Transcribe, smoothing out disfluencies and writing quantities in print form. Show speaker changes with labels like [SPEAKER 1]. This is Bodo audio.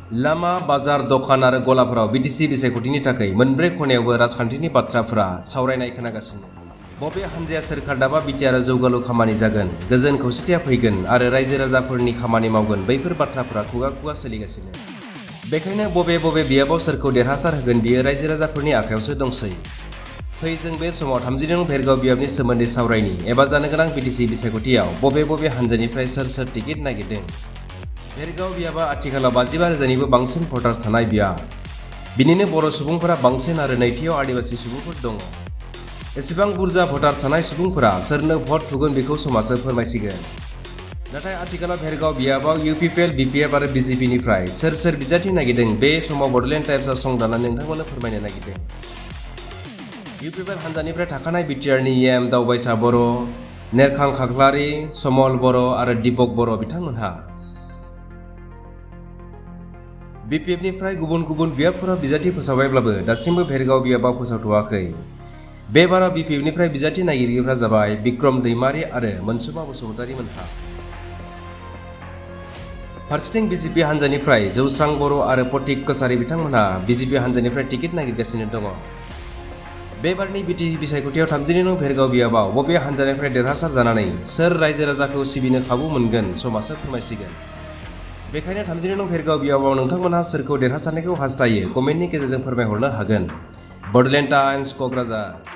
[SPEAKER 1] लामा बाजार दखान आरो गलाफोराव बिटिसि बिसायख'थिनि थाखाय मोनब्रै खनायावबो राजखान्थिनि बाथ्राफोरा सावरायनाय खोनागासिनो। बबे हानजाया सोरखार दाबा बिटिआर जौगालु खामानि जागोन, गोजोन खौसेथिया फैगोन आरो रायजो राजाफोरनि खामानि मावगोन, बैफोर बाथ्राफोरा खुगा खुगा सोलिगासिनो। बेखायनो बबे बियाबाव सोरखौ देरहासार होगोन बियो रायजो राजाफोरनि आखायावसो दंसै। फै जों बे समाव 30 नं भेरगाव बियाबनि सोमोन्दै सावरायनि एबा जानो गोनां बिटिसि बिसायख'थियाव बबे हानजानिफ्राय सोर टिकेट नागिरदों। भेरगाव बियाबा आथिखालाव 55,000निबो बांसिन भटार्स थानाय बियाब। बिनिनो बर' सुबुंफोरा बांसिन आरो नैथियाव आदिबासि सुबुंफोर दङ। एसेबां बुरजा भटार्स थानाय सुबुंफोरा सोरनो भट थुगोन बेखौ समाजो फोरमायसिगोन। नाथाय आथिखालाव भेरगाव बियाबाव इउपिपिएल, बिपिएफ आरो बिजेपिनिफ्राय सोर बिजाथि नागिरदों बे समाव बड'लेण्ड टाइम्सआ सं दानानै नोंथांमोननो फोरमायनो नागिरदों। इउपिपिएल हानजानिफ्राय थाखानाय बिटिआरनि एम दावबायसा बर', नेरखां खाख्लारि, समल बर' आरो दिपक बर' बिथांमोनहा। बिपिएफनिफ्राय गुबुन बियाबफोराव बिजाथि फोसावबायब्लाबो दासिमबो भेरगाव बियाबाव फोसावथ'वाखै। बे बाराव बिपिएफनिफ्राय बिजाथि नागिरगिरिफ्रा जाबाय बिक्रम दैमारि आरो मोनसुमा बसुमतारी मोनहा। फारसेथिं बिजेपि हानजानिफ्राय जौस्रां बर' आरो प्रतीक कछारी बिथांमोनहा बिजेपि हानजानिफ्राय टिकेट नागिरगासिनो दङ। बे बारनि बिटिसि बिसायख'थियाव 30 नं भेरगाव बियाबाव बबे हानजानिफ्राय देरहासार जानानै सोर रायजो राजाखौ सिबिनो खाबु मोनगोन समाजो फोरमायसिगोन। बेखायनो 30 नं भेरगाव बियाबाव नोंथांमोनहा सोरखौ देरहासारनायखौ हास्थायो कमेन्टनि गेजेरजों फोरमायहरनो हागोन। बड'लेण्ड टाइम्स, क'क्राझार।